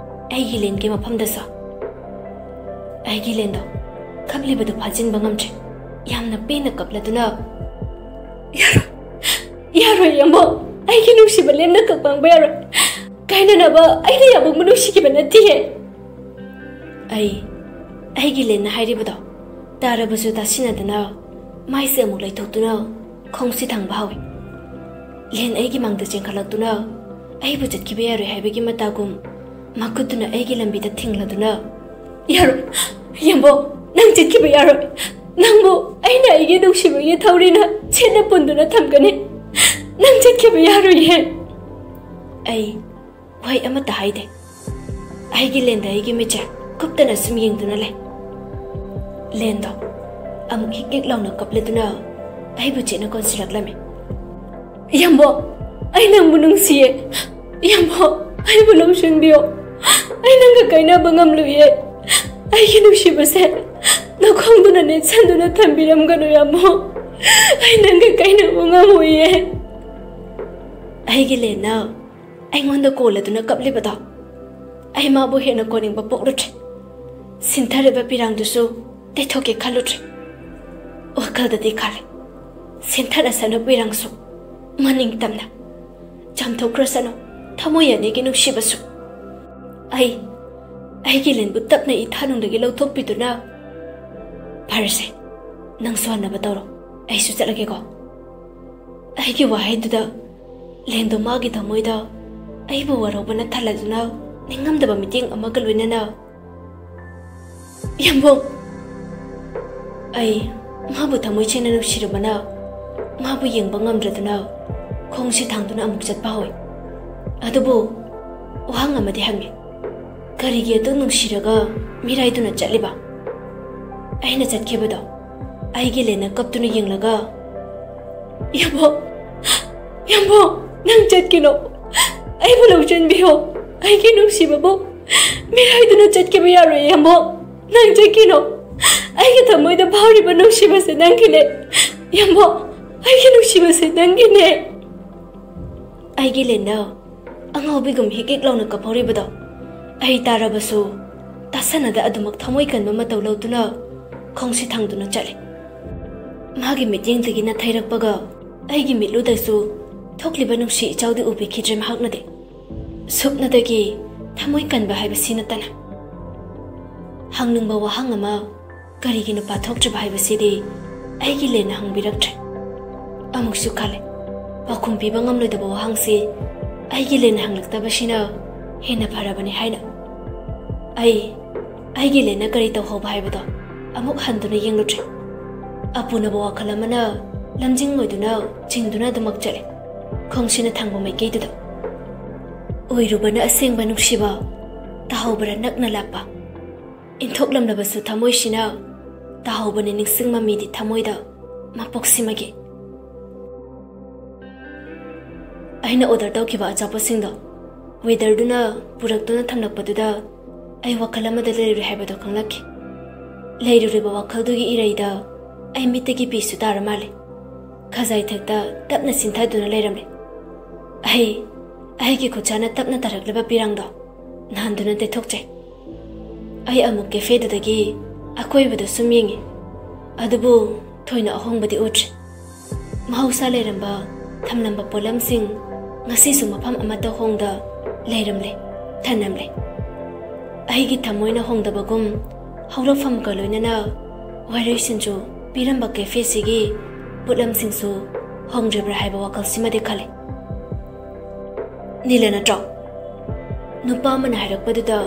ꯑꯩꯒꯤ ꯂꯦꯟꯒꯤ ꯃꯐꯝꯗꯁꯨ? ꯑꯩꯒꯤ ꯂꯦꯟꯗꯣ ꯀꯞꯂꯤꯕꯗꯨ ꯐꯥꯖꯤꯟꯕ ꯉꯝꯗ꯭ꯔꯦ꯫ ꯌꯥꯝꯅ ꯄꯦꯟꯅ ꯀꯞꯂꯗꯨꯅ, "ꯌꯥꯔꯣꯏ, ꯌꯥꯔꯣꯏ, ꯌꯥꯝꯕꯣ꯫ ꯑꯩꯒꯤ ꯅꯨꯡꯁꯤꯕ ꯂꯦꯟꯅ ꯀꯞꯄꯥꯡꯕ ꯌꯥꯔꯣꯏ꯫ ꯀꯥꯏꯅꯅꯕ ꯑꯩꯅ ꯌꯥꯝꯕꯨꯡꯕꯨ ꯅꯨꯡꯁꯤꯈꯤꯕ ꯅꯠꯇꯤꯌꯦ꯫" ꯑꯩ, ꯑꯩꯒꯤ ꯂꯦꯟꯅ ꯍꯥꯏꯔꯤꯕꯗꯣ ꯇꯥꯔꯕꯁꯨ ꯇꯥꯁꯤꯟꯅꯗꯅ, ꯃꯥꯏꯁꯦ ꯑꯃꯨꯛ ꯂꯩꯊꯣꯛꯇꯨꯅ ꯈꯣꯡꯁꯤ ꯊꯥꯡꯕ ꯍꯧꯏ꯫ ꯂꯦꯟ ꯑꯩꯒꯤ ꯃꯥꯡꯗ ꯆꯦꯟꯈꯠꯂꯛꯇꯨꯅ, ꯑꯩꯕꯨ ꯆꯠꯈꯤꯕ ꯌꯥꯔꯣꯏ ꯍꯥꯏꯕꯒꯤ ꯃꯇꯥꯒꯨꯝ ꯃꯈꯨꯠꯇꯨꯅ ꯑꯩꯒꯤ ꯂꯝꯕꯤꯗ ꯊꯤꯡꯂꯗꯨꯅ, "ꯌꯥꯔꯣꯏ, ꯌꯥꯝꯕꯣ, ꯅꯪ ꯆꯠꯈꯤꯕ ꯌꯥꯔꯣꯏ꯫ ꯅꯪꯕꯨ ꯑꯩꯅ ꯑꯩꯒꯤ ꯅꯨꯡꯁꯤꯕꯒꯤ ꯊꯧꯔꯤꯅ ꯁꯦꯠꯅ ꯄꯨꯟꯗꯨꯅ ꯊꯝꯒꯅꯤ꯫ ꯅꯪ ꯆꯠꯈꯤꯕ ꯌꯥꯔꯣꯏꯌꯦ꯫" ꯑꯩ ꯋꯥꯍꯩ ꯑꯃꯠꯇ ꯍꯥꯏꯗꯦ꯫ ꯑꯩꯒꯤ ꯂꯦꯟꯗ ꯑꯩꯒꯤ ꯃꯤꯠꯁꯦ ꯀꯨꯞꯇꯅ ꯁꯨꯝ ꯌꯦꯡꯗꯨꯅ ꯂꯩ꯫ ꯂꯦꯟꯗꯣ ꯑꯃꯨꯛ ꯍꯤꯛ ꯍꯤꯛ ꯂꯥꯎꯅ ꯀꯞꯂꯗꯨꯅ ꯑꯩꯕꯨ ꯆꯦꯠꯅ ꯀꯣꯟꯁꯤꯜꯂꯛꯂꯝꯃꯤ꯫ "ꯌꯥꯝꯕꯣ, ꯑꯩ ꯅꯪꯕꯨ ꯅꯨꯡꯁꯤꯌꯦ꯫ ꯌꯥꯝꯕꯣ, ꯑꯩꯕꯨ ꯂꯧꯁꯤꯟꯕꯤꯌꯣ꯫ ꯑꯩ ꯅꯪꯒ ꯀꯥꯏꯅꯕ ꯉꯝꯂꯣꯏꯌꯦ꯫ ꯑꯩꯒꯤ ꯅꯨꯡꯁꯤꯕꯁꯦ ꯅꯈꯣꯡꯗꯨꯅ ꯅꯦꯠꯁꯟꯗꯨꯅ ꯊꯝꯕꯤꯔꯝꯒꯅꯨ, ꯌꯥꯝꯕꯨꯡ꯫ ꯑꯩ ꯅꯪꯒ ꯀꯥꯏꯅꯕ ꯉꯝꯃꯣꯏꯌꯦ꯫ ꯑꯩꯒꯤ ꯂꯦꯟꯅ ꯑꯩꯉꯣꯟꯗ ꯀꯣꯜꯂꯗꯨꯅ ꯀꯞꯂꯤꯕꯗꯣ ꯑꯩ ꯃꯥꯕꯨ ꯍꯦꯟꯅ ꯀꯣꯟꯅꯤꯡꯕ ꯄꯣꯛꯂꯨꯗ꯭ꯔꯦ꯫ ꯁꯤꯟꯊꯔꯤꯕ ꯄꯤꯔꯥꯡꯗꯨꯁꯨ ꯇꯩꯊꯣꯛꯀꯦ ꯈꯜꯂꯨꯗ꯭ꯔꯦ꯫ ꯋꯥꯈꯜꯗꯗꯤ ꯈꯜꯂꯦ, ꯁꯤꯟꯊꯔꯁꯅꯨ ꯄꯤꯔꯥꯡꯁꯨ, ꯃꯅꯤꯡ ꯇꯝꯅ ꯆꯥꯝꯊꯣꯛꯈ꯭ꯔꯁꯅꯨ ꯊꯃꯣꯏ ꯑꯅꯤꯒꯤ ꯅꯨꯡꯁꯤꯕꯁꯨ꯫ ꯑꯩ ꯑꯩꯒꯤ ꯂꯦꯟꯕꯨ ꯇꯞꯅ ꯏꯊꯥꯅꯨꯡꯗꯒꯤ ꯂꯧꯊꯣꯛꯄꯤꯗꯨꯅ, ꯐꯔꯁꯦ, ꯅꯪꯁꯨ ꯍꯟꯅꯕ ꯇꯧꯔꯣ, ꯑꯩꯁꯨ ꯆꯠꯂꯒꯦꯀꯣ꯫ ꯑꯩꯒꯤ ꯋꯥꯍꯩꯗꯨꯗ ꯂꯦꯟꯗꯣ ꯃꯥꯒꯤ ꯊꯃꯣꯏꯗ ꯑꯩꯕꯨ ꯋꯥꯔꯧꯕꯅ ꯊꯜꯂꯗꯨꯅ ꯅꯤꯡꯉꯝꯗꯕ ꯃꯤꯠꯌꯦꯡ ꯑꯃꯒ ꯂꯣꯏꯅꯅ, "ꯌꯥꯝꯕꯨꯡ!" ꯑꯩ ꯃꯥꯕꯨ ꯊꯃꯣꯏ ꯁꯦꯡꯅ ꯅꯨꯡꯁꯤꯔꯨꯕꯅ ꯃꯥꯕꯨ ꯌꯦꯡꯕ ꯉꯝꯗ꯭ꯔꯗꯨꯅ ꯈꯣꯡꯁꯤ ꯊꯥꯡꯗꯨꯅ ꯑꯃꯨꯛ ꯆꯠꯄ ꯍꯧꯏ꯫ ꯑꯗꯨꯕꯨ ꯋꯥꯍꯪ ꯑꯃꯗꯤ ꯍꯪꯉꯤ, ꯀꯔꯤꯒꯤ ꯑꯗꯨꯛ ꯅꯨꯡꯁꯤꯔꯒ ꯃꯤꯔꯥꯏꯗꯨꯅ ꯆꯠꯂꯤꯕ? ꯑꯩꯅ ꯆꯠꯈꯤꯕꯗꯣ ꯑꯩꯒꯤ ꯂꯦꯟꯅ ꯀꯞꯇꯨꯅ ꯌꯦꯡꯂꯒ, "ꯌꯥꯝꯕꯨꯡ, ꯌꯥꯝꯕꯨꯡ, ꯅꯪ ꯆꯠꯀꯤꯅꯣ꯫ ꯑꯩꯕꯨ ꯂꯧꯁꯤꯟꯕꯤꯌꯣ꯫ ꯑꯩꯒꯤ ꯅꯨꯡꯁꯤꯕꯕꯨ ꯃꯤꯔꯥꯏꯗꯨꯅ ꯆꯠꯈꯤꯕ ꯌꯥꯔꯣꯏ, ꯌꯥꯝꯕꯨꯡ꯫ ꯅꯪ ꯆꯠꯀꯤꯅꯣ꯫ ꯑꯩꯒꯤ ꯊꯃꯣꯏꯗ ꯐꯥꯎꯔꯤꯕ ꯅꯨꯡꯁꯤꯕꯁꯦ ꯅꯪꯒꯤꯅꯦ, ꯌꯥꯝꯕꯨꯡ꯫ ꯑꯩꯒꯤ ꯅꯨꯡꯁꯤꯕꯁꯦ ꯅꯪꯒꯤꯅꯦ꯫" ꯑꯩꯒꯤ ꯂꯦꯟꯅ ꯑꯉꯥꯎꯕꯤꯒꯨꯝ ꯍꯤꯛ ꯍꯤꯛ ꯂꯥꯎꯅ ꯀꯞꯍꯧꯔꯤꯕꯗꯣ ꯑꯩ ꯇꯥꯔꯕꯁꯨ ꯇꯥꯁꯟꯅꯗ ꯑꯗꯨꯃꯛ ꯊꯃꯣꯏ ꯀꯟꯕ ꯃꯇꯧ ꯂꯧꯗꯨꯅ ꯈꯣꯡꯁꯤ ꯊꯥꯡꯗꯨꯅ ꯆꯠꯂꯤ꯫ ꯃꯥꯒꯤ ꯃꯤꯠꯌꯦꯡꯗꯒꯤ ꯅꯥꯊꯩꯔꯛꯄꯒ ꯑꯩꯒꯤ ꯃꯤꯠꯂꯨꯗꯁꯨ ꯊꯣꯛꯂꯤꯕ ꯅꯨꯡꯁꯤ ꯏꯆꯥꯎꯗꯤ ꯎꯕꯤꯈꯤꯗ꯭ꯔꯦ ꯃꯍꯥꯛꯅꯗꯤ꯫ ꯁꯨꯞꯅꯗꯒꯤ ꯊꯃꯣꯏ ꯀꯟꯕ ꯍꯥꯏꯕꯁꯤ ꯅꯠꯇꯅ꯫ ꯍꯪꯅꯤꯡꯕ ꯋꯥꯍꯪ ꯑꯃ ꯀꯔꯤꯒꯤ ꯅꯨꯄꯥ ꯊꯣꯛꯇ꯭ꯔꯤꯕ ꯍꯥꯏꯕꯁꯤꯗꯤ ꯑꯩꯒꯤ ꯂꯦꯟꯅ ꯍꯪꯕꯤꯔꯛꯇ꯭ꯔꯦ꯫ ꯑꯃꯨꯛꯁꯨ ꯈꯜꯂꯦ, ꯄꯥꯎꯈꯨꯝ ꯄꯤꯕ ꯉꯝꯂꯣꯏꯗꯕ ꯋꯥꯍꯪꯁꯤ ꯑꯩꯒꯤ ꯂꯦꯟꯅ ꯍꯪꯂꯛꯇꯕꯁꯤꯅ ꯍꯦꯟꯅ ꯐꯔꯕꯅꯤ ꯍꯥꯏꯅ꯫ ꯑꯩ ꯑꯩꯒꯤ ꯂꯦꯟꯅ ꯀꯔꯤ ꯇꯧꯍꯧꯕ ꯍꯥꯏꯕꯗꯣ ꯑꯃꯨꯛ ꯍꯟꯗꯨꯅ ꯌꯦꯡꯂꯨꯗ꯭ꯔꯦ꯫ ꯑꯄꯨꯅꯕ ꯋꯥꯈꯜ ꯑꯃꯅ ꯂꯝꯖꯤꯡ ꯑꯣꯏꯗꯨꯅ ꯆꯤꯡꯗꯨꯅ ꯑꯗꯨꯃꯛ ꯆꯠꯂꯦ, ꯈꯣꯡꯁꯤꯅ ꯊꯥꯡꯕ ꯃꯥꯏꯀꯩꯗꯨꯗ꯫ ꯑꯣꯏꯔꯨꯕꯅ ꯑꯁꯦꯡꯕ ꯅꯨꯡꯁꯤꯕ, ꯇꯥꯍꯧꯕꯅ ꯅꯛꯅ ꯂꯥꯛꯄ꯫ ꯏꯟꯊꯣꯛꯂꯝꯂꯕꯁꯨ ꯊꯃꯣꯏꯁꯤꯅ ꯇꯥꯍꯧꯕꯅꯤ ꯅꯤꯡꯁꯤꯡ ꯃꯃꯤꯗꯤ ꯊꯃꯣꯏꯗ ꯃꯄꯣꯛꯁꯤꯃꯒꯤ꯫ ꯑꯩꯅ ꯑꯣꯔꯗꯔ ꯇꯧꯈꯤꯕ ꯑꯆꯥꯄꯣꯠꯁꯤꯡꯗꯣ ꯋꯦꯗꯔꯗꯨꯅ ꯄꯨꯔꯛꯇꯨꯅ ꯊꯝꯂꯛꯄꯗꯨꯗ ꯑꯩ ꯋꯥꯈꯜ ꯑꯃꯗ ꯂꯩꯔꯨꯔꯦ ꯍꯥꯏꯕꯗꯣ ꯈꯪꯂꯛꯈꯤ꯫ ꯂꯩꯔꯨꯔꯤꯕ ꯋꯥꯈꯜꯗꯨꯒꯤ ꯏꯔꯩꯗ ꯑꯩ ꯃꯤꯠꯇꯒꯤ ꯄꯤꯁꯨ ꯇꯥꯔ ꯃꯥꯜꯂꯦ꯫ ꯈꯖꯥꯏ ꯊꯛꯇ ꯇꯞꯅ ꯆꯤꯟꯊꯗꯨꯅ ꯂꯩꯔꯝꯂꯦ꯫ ꯑꯩ, ꯑꯩꯒꯤ ꯈꯨꯠꯁꯥꯅ ꯇꯞꯅ ꯇꯥꯔꯛꯂꯤꯕ ꯄꯤꯔꯥꯡꯗꯣ ꯅꯥꯟꯗꯨꯅ ꯇꯩꯊꯣꯛꯆꯩ꯫ ꯑꯩ ꯑꯃꯨꯛ ꯀꯦꯐꯦꯗꯨꯗꯒꯤ ꯑꯀꯣꯏꯕꯗ ꯁꯨꯝ ꯌꯦꯡꯉꯤ꯫ ꯑꯗꯨꯕꯨ ꯊꯣꯏꯅ ꯑꯍꯣꯡꯕꯗꯤ ꯎꯗ꯭ꯔꯦ꯫ ꯃꯍꯧꯁꯥ ꯂꯩꯔꯝꯕ, ꯊꯝꯂꯝꯕ ꯄꯣꯠꯂꯝꯁꯤꯡ ꯉꯁꯤꯁꯨ ꯃꯐꯝ ꯑꯃꯠꯇ ꯍꯣꯡꯗ ꯂꯩꯔꯝꯂꯦ, ꯊꯅꯝꯂꯦ꯫ ꯑꯩꯒꯤ ꯊꯃꯣꯏꯅ ꯍꯣꯡꯗꯕꯒꯨꯝ, ꯍꯧꯔꯛꯐꯝꯒ ꯂꯣꯏꯅꯅ ꯋꯥꯔꯣꯏꯁꯤꯟꯁꯨ ꯄꯤꯔꯝꯕ ꯀꯦꯐꯦꯁꯤꯒꯤ ꯄꯣꯠꯂꯝꯁꯤꯡꯁꯨ ꯍꯣꯡꯗ꯭ꯔꯤꯕ꯭ꯔꯥ ꯍꯥꯏꯕ ꯋꯥꯈꯜꯁꯤꯃꯗꯤ ꯈꯜꯂꯤ꯫ "ꯅꯤꯂ ꯅꯠꯇ꯭ꯔꯣ?" ꯅꯨꯄꯥ ꯑꯃꯅ ꯍꯥꯏꯔꯛꯄꯗꯨꯗ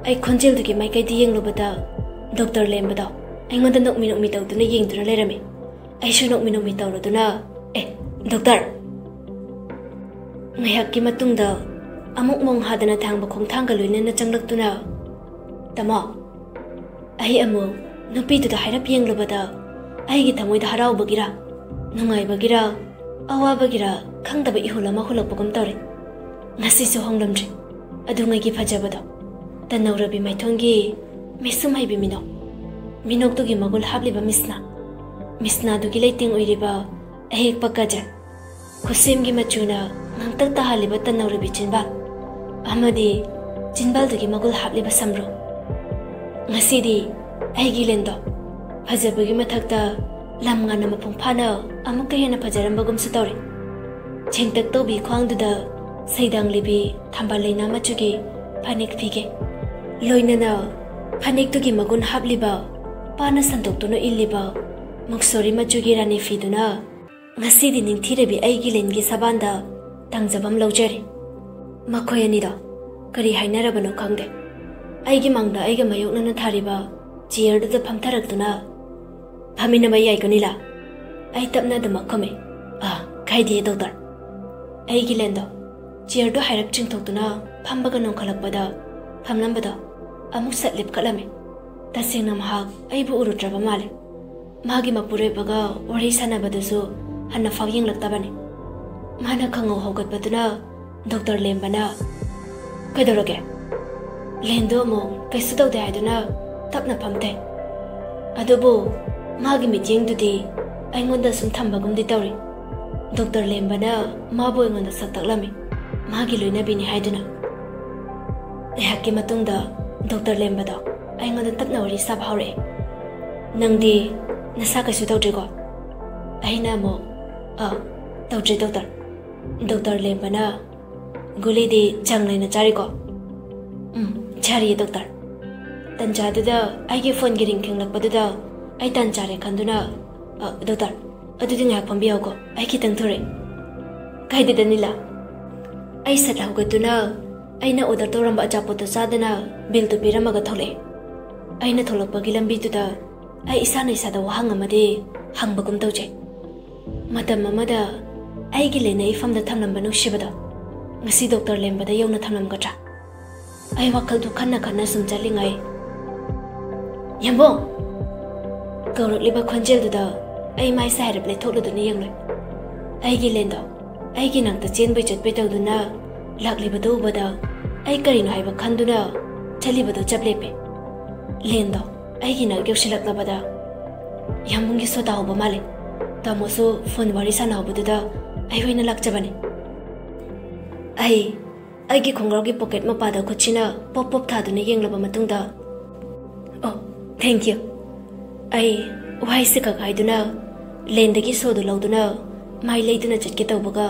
ꯑꯩ ꯈꯣꯟꯖꯦꯜꯗꯨꯒꯤ ꯃꯥꯏꯀꯩꯗ ꯌꯦꯡꯂꯨꯕꯗ ꯗꯣꯛꯇꯔ ꯂꯦꯝꯕꯗꯣ ꯑꯩꯉꯣꯟꯗ ꯅꯣꯛꯃꯤ ꯅꯣꯛꯃꯤ ꯇꯧꯗꯨꯅ ꯌꯦꯡꯗꯨꯅ ꯂꯩꯔꯝꯃꯤ꯫ ꯑꯩꯁꯨ ꯅꯣꯛꯃꯤ ꯅꯣꯛꯃꯤ ꯇꯧꯔꯗꯨꯅ, "ꯑꯦ, ꯗꯣꯛꯇꯔ!" ꯉꯥꯏꯍꯥꯛꯀꯤ ꯃꯇꯨꯡꯗ ꯑꯃꯨꯛ ꯃꯣꯡ ꯍꯥꯗꯅ ꯊꯥꯡꯕ ꯈꯣꯡꯊꯥꯡꯒ ꯂꯣꯏꯅꯅ ꯆꯪꯂꯛꯇꯨꯅ, "ꯇꯥꯃꯣ!" ꯑꯩ ꯑꯃꯨꯛ ꯅꯨꯄꯤꯗꯨꯗ ꯍꯥꯏꯔꯞ ꯌꯦꯡꯂꯨꯕꯗ ꯑꯩꯒꯤ ꯊꯃꯣꯏꯗ ꯍꯔꯥꯎꯕꯒꯤꯔ, ꯅꯨꯡꯉꯥꯏꯕꯒꯤꯔ, ꯑꯋꯥꯕꯒꯤꯔ ꯈꯪꯗꯕ ꯏꯍꯨꯜ ꯑꯃ ꯍꯨꯜꯂꯛꯄꯒꯨꯝ ꯇꯧꯔꯦ꯫ ꯉꯁꯤꯁꯨ ꯍꯣꯡꯂꯝꯗ꯭ꯔꯦ ꯑꯗꯨꯉꯩꯒꯤ ꯐꯖꯕꯗꯣ꯫ ꯇꯅꯧꯔꯕꯤ ꯃꯥꯏꯊꯣꯡꯒꯤ ꯃꯤꯁꯨꯝ ꯍꯩꯕꯤ ꯃꯤꯅꯣꯛ, ꯃꯤꯅꯣꯛꯇꯨꯒꯤ ꯃꯒꯨꯜ ꯍꯥꯞꯂꯤꯕ ꯃꯤꯁꯅꯥ, ꯃꯤꯁꯅꯥꯗꯨꯒꯤ ꯂꯩꯇꯦꯡ ꯑꯣꯏꯔꯤꯕ ꯑꯍꯦꯛꯄ ꯀꯖꯜ, ꯈꯨꯠꯁꯦꯝꯒꯤ ꯃꯆꯨꯅ ꯉꯥꯡꯇꯛ ꯇꯥꯍꯜꯂꯤꯕ ꯇꯅꯧꯔꯕꯤ ꯆꯤꯟꯕꯥꯜ, ꯑꯃꯗꯤ ꯆꯤꯟꯕꯥꯜꯗꯨꯒꯤ ꯃꯒꯨꯜ ꯍꯥꯞꯂꯤꯕ ꯁꯝꯕ꯭ꯔꯨ꯫ ꯉꯁꯤꯗꯤ ꯑꯩꯒꯤ ꯂꯦꯟꯗꯣ ꯐꯖꯕꯒꯤ ꯃꯊꯛꯇ ꯂꯝ ꯉꯥꯟꯅ ꯃꯄꯨꯡ ꯐꯥꯅ ꯑꯃꯨꯛꯀ ꯍꯦꯟꯅ ꯐꯖꯔꯝꯕꯒꯨꯝꯁꯨ ꯇꯧꯔꯦ꯫ ꯆꯦꯡꯇꯛ ꯇꯧꯕꯤ ꯈ꯭ꯋꯥꯡꯗꯨꯗ ꯁꯩꯗꯥꯡꯂꯤꯕꯤ ꯊꯝꯕꯥꯜ ꯂꯩꯅꯥ ꯃꯆꯨꯒꯤ ꯐꯅꯦꯛ ꯐꯤꯒꯦ, ꯂꯣꯏꯅꯅ ꯐꯅꯦꯛꯇꯨꯒꯤ ꯃꯒꯨꯟ ꯍꯥꯞꯂꯤꯕ, ꯄꯥꯅ ꯁꯟꯗꯣꯛꯇꯨꯅ ꯏꯜꯂꯤꯕ ꯃꯨꯛꯁꯣꯔꯤ ꯃꯆꯨꯒꯤ ꯔꯥꯅꯤ ꯐꯤꯗꯨꯅ ꯉꯁꯤꯗꯤ ꯅꯤꯡꯊꯤꯔꯕꯤ ꯑꯩꯒꯤ ꯂꯦꯟꯒꯤ ꯁꯕꯥꯟꯗ ꯇꯥꯡꯖꯕꯝ ꯂꯧꯖꯔꯦ꯫ ꯃꯈꯣꯏ ꯑꯅꯤꯗꯣ ꯀꯔꯤ ꯍꯥꯏꯅꯔꯕꯅꯣ ꯈꯪꯗꯦ꯫ ꯑꯩꯒꯤ ꯃꯥꯡꯗ ꯑꯩꯒ ꯃꯥꯌꯣꯛꯅꯅ ꯊꯥꯔꯤꯕ ꯆꯤꯌꯔꯗꯨꯗ ꯐꯝꯊꯔꯛꯇꯨꯅ, "ꯐꯝꯃꯤꯟꯅꯕ ꯌꯥꯏꯀꯣ ꯅꯤꯂꯥ?" ꯑꯩ ꯇꯞꯅ ꯑꯗꯨꯃꯛ ꯈꯨꯝꯃꯤ꯫ "ꯑꯥ, ꯀꯥꯏꯗꯤꯌꯦ ꯗꯣꯛꯇꯔ꯫" ꯑꯩꯒꯤ ꯂꯦꯟꯗꯣ ꯆꯤꯌꯔꯗꯣ ꯍꯥꯏꯔꯞ ꯆꯤꯡꯊꯣꯛꯇꯨꯅ ꯐꯝꯕꯒ ꯅꯣꯡꯈꯠꯂꯛꯄꯗ ꯐꯝꯂꯝꯕꯗꯣ ꯑꯃꯨꯛ ꯁꯠ ꯂꯦꯞꯈꯠꯂꯝꯃꯤ꯫ ꯇꯁꯦꯡꯅ ꯃꯍꯥꯛ ꯑꯩꯕꯨ ꯎꯔꯨꯗ꯭ꯔꯕ ꯃꯥꯜꯂꯦ꯫ ꯃꯥꯒꯤ ꯃꯄꯨꯔꯣꯏꯕꯒ ꯋꯥꯔꯤ ꯁꯥꯟꯅꯕꯗꯨꯁꯨ ꯍꯟꯅ ꯐꯥꯎ ꯌꯦꯡꯂꯛꯇꯕꯅꯤ꯫ ꯃꯥꯅ ꯈꯪꯍꯧ ꯍꯧꯒꯠꯄꯗꯨꯅ ꯗꯣꯛꯇꯔ ꯂꯦꯝꯕꯅ, "ꯀꯩꯗꯧꯔꯒꯦ?" ꯂꯦꯟꯗꯣ ꯑꯃꯨꯛ ꯀꯩꯁꯨ ꯇꯧꯗꯦ ꯍꯥꯏꯗꯨꯅ ꯇꯞꯅ ꯐꯝꯊꯩ꯫ ꯑꯗꯨꯕꯨ ꯃꯥꯒꯤ ꯃꯤꯠꯌꯦꯡꯗꯨꯗꯤ ꯑꯩꯉꯣꯟꯗ ꯁꯨꯝ ꯊꯝꯕꯒꯨꯝꯗꯤ ꯇꯧꯔꯤ꯫ ꯗꯣꯛꯇꯔ ꯂꯦꯝꯕꯅ ꯃꯥꯕꯨ ꯑꯩꯉꯣꯟꯗ ꯁꯛ ꯇꯥꯛꯂꯝꯃꯤ, ꯃꯥꯒꯤ ꯂꯣꯏꯅꯕꯤꯅꯤ ꯍꯥꯏꯗꯨꯅ꯫ ꯉꯥꯏꯍꯥꯛꯀꯤ ꯃꯇꯨꯡꯗ ꯗꯣꯛꯇꯔ ꯂꯦꯝꯕꯗꯣ ꯑꯩꯉꯣꯟꯗ ꯇꯞꯅ ꯋꯥꯔꯤ ꯁꯥꯕ ꯍꯧꯔꯛꯑꯦ꯫ "ꯅꯪꯗꯤ ꯅꯁꯥ ꯀꯩꯁꯨ ꯇꯧꯗ꯭ꯔꯤꯀꯣ?" ꯑꯩꯅ ꯑꯃꯨꯛ, "ꯑ, ꯇꯧꯗ꯭ꯔꯤ ꯗꯣꯛꯇꯔ꯫" ꯗꯣꯛꯇꯔ ꯂꯦꯝꯕꯅ, "ꯒꯨꯂꯤꯗꯤ ꯆꯥꯡ ꯅꯥꯏꯅ ꯆꯥꯔꯤꯀꯣ?" "ꯎꯝ, ꯆꯥꯔꯤꯌꯦ ꯗꯣꯛꯇꯔ꯫" ꯇꯟꯖꯥꯗꯨꯗ ꯑꯩꯒꯤ ꯐꯣꯟꯒꯤ ꯔꯤꯡ ꯈꯤꯡꯂꯛꯄꯗꯨꯗ ꯑꯩ ꯇꯥꯟ ꯆꯥꯔꯦ ꯈꯟꯗꯨꯅ, "ꯑ, ꯗꯣꯛꯇꯔ, ꯑꯗꯨꯗꯤ ꯉꯥꯏꯍꯥꯛ ꯐꯝꯕꯤꯌꯣꯀꯣ, ꯑꯩ ꯈꯤꯇꯪ ꯊꯨꯔꯦ꯫" "ꯀꯥꯏꯗꯦꯗ ꯅꯤꯂꯥ꯫" ꯑꯩ ꯁꯠ ꯍꯧꯒꯠꯇꯨꯅ ꯑꯩꯅ ꯑꯣꯔꯗꯔ ꯇꯧꯔꯝꯕ ꯑꯆꯥꯄꯣꯠꯇꯨ ꯆꯥꯗꯅ ꯕꯤꯜꯗꯨ ꯄꯤꯔꯝꯃꯒ ꯊꯣꯛꯂꯛꯑꯦ꯫ ꯑꯩꯅ ꯊꯣꯛꯂꯛꯄꯒꯤ ꯂꯝꯕꯤꯗꯨꯗ ꯑꯩ ꯏꯁꯥꯅ ꯏꯁꯥꯗ ꯋꯥꯍꯪ ꯑꯃꯗꯤ ꯍꯪꯕꯒꯨꯝ ꯇꯧꯖꯩ꯫ ꯃꯇꯝ ꯑꯃꯗ ꯑꯩꯒꯤ ꯂꯦꯟꯅ ꯏꯐꯝꯗ ꯊꯝꯂꯝꯕ ꯅꯨꯡꯁꯤꯕꯗꯣ ꯉꯁꯤ ꯗꯣꯛꯇꯔ ꯂꯦꯝꯕꯗ ꯌꯧꯅ ꯊꯝꯂꯝꯒꯗ꯭ꯔꯥ? ꯑꯩ ꯋꯥꯈꯜꯗꯨ ꯈꯟꯅ ꯈꯟꯅ ꯁꯨꯝ ꯆꯠꯂꯤꯉꯩ, "ꯌꯥꯝꯕꯣꯡ!" ꯀꯧꯔꯛꯂꯤꯕ ꯈꯣꯟꯖꯦꯜꯗꯨꯗ ꯑꯩ ꯃꯥꯏꯁꯦ ꯍꯥꯏꯔꯞ ꯂꯩꯊꯣꯛꯂꯨꯗꯨꯅ ꯌꯦꯡꯂꯨꯏ꯫ ꯑꯩꯒꯤ ꯂꯦꯟꯗꯣ ꯑꯩꯒꯤ ꯅꯥꯛꯇ ꯆꯦꯟꯕꯩ ꯆꯠꯄꯩ ꯇꯧꯗꯨꯅ ꯂꯥꯛꯂꯤꯕꯗꯨ ꯎꯕꯗ ꯑꯩ ꯀꯔꯤꯅꯣ ꯍꯥꯏꯕ ꯈꯟꯗꯨꯅ ꯆꯠꯂꯤꯕꯗꯨ ꯆꯞ ꯂꯦꯞꯄꯦ꯫ ꯂꯦꯟꯗꯣ ꯑꯩꯒꯤ ꯅꯥꯛ ꯌꯧꯁꯤꯜꯂꯛꯂꯕꯗ, "ꯌꯥꯝꯕꯨꯡꯒꯤ ꯁꯣ ꯇꯥꯍꯧꯕ ꯃꯥꯜꯂꯦ꯫ ꯇꯥꯃꯣꯁꯨ ꯐꯣꯟ ꯋꯥꯔꯤ ꯁꯥꯟꯅꯍꯧꯕꯗꯨꯗ ꯑꯩ ꯑꯣꯏꯅ ꯂꯥꯛꯆꯕꯅꯤ꯫" ꯑꯩ ꯑꯩꯒꯤ ꯈꯣꯡꯒ꯭ꯔꯥꯎꯒꯤ ꯄꯣꯀꯦꯠ ꯃꯄꯥꯗ ꯈꯨꯠꯁꯤꯅ ꯄꯣꯞ ꯄꯣꯞ ꯊꯥꯗꯨꯅ ꯌꯦꯡꯂꯕ ꯃꯇꯨꯡꯗ, "ꯑꯣ, thank you꯫" ꯑꯩ ꯋꯥꯍꯩꯁꯦ ꯈꯛ ꯍꯥꯏꯗꯨꯅ ꯂꯦꯟꯗꯒꯤ ꯁꯣꯗꯨ ꯂꯧꯗꯨꯅ ꯃꯥꯏ ꯂꯩꯗꯨꯅ ꯆꯠꯀꯦ ꯇꯧꯕꯒ,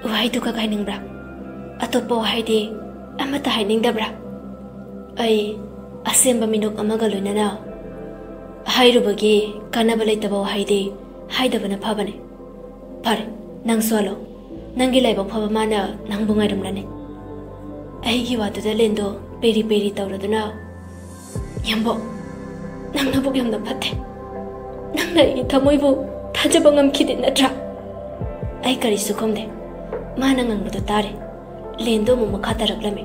"ꯋꯥꯍꯩꯗꯨ ꯈꯛ ꯍꯥꯏꯅꯤꯡꯕ꯭ꯔꯥ? ꯑꯇꯣꯞꯄ ꯋꯥꯍꯩꯗꯤ ꯑꯃꯠꯇ ꯍꯥꯏꯅꯤꯡꯗꯕ꯭ꯔꯥ?" ꯑꯩ ꯑꯁꯦꯝꯕ ꯃꯤꯅꯣꯛ ꯑꯃꯒ ꯂꯣꯏꯅꯅ, "ꯍꯥꯏꯔꯨꯕꯒꯤ ꯀꯥꯟꯅꯕ ꯂꯩꯇꯕ ꯋꯥꯍꯩꯗꯤ ꯍꯥꯏꯗꯕꯅ ꯐꯕꯅꯤ꯫ ꯐꯔꯦ, ꯅꯪꯁꯨ ꯍꯜꯂꯣ꯫ ꯅꯪꯒꯤ ꯂꯥꯏꯕꯛ ꯐꯕ ꯃꯥꯅ ꯅꯪꯕꯨ ꯉꯥꯏꯔꯝꯂꯅꯤ꯫" ꯑꯩꯒꯤ ꯋꯥꯗꯨꯗ ꯂꯦꯟꯗꯣ ꯄꯦꯔꯤ ꯄꯦꯔꯤ ꯇꯧꯔꯗꯨꯅ, "ꯌꯥꯝꯕꯣ, ꯅꯪ ꯅꯕꯨꯛ ꯌꯥꯝꯅ ꯐꯠꯇꯦ꯫ ꯅꯪꯅ ꯑꯩꯒꯤ ꯊꯃꯣꯏꯕꯨ ꯊꯥꯖꯕ ꯉꯝꯈꯤꯗꯦ ꯅꯠꯇ꯭ꯔꯥ?" ꯑꯩ ꯀꯔꯤꯁꯨ ꯈꯨꯝꯗꯦ꯫ ꯃꯥꯅ ꯉꯥꯡꯕꯗꯣ ꯇꯥꯔꯦ꯫ ꯂꯦꯟꯗꯣ ꯑꯃꯨꯛ ꯃꯈꯥ ꯇꯥꯔꯛꯂꯝꯃꯤ꯫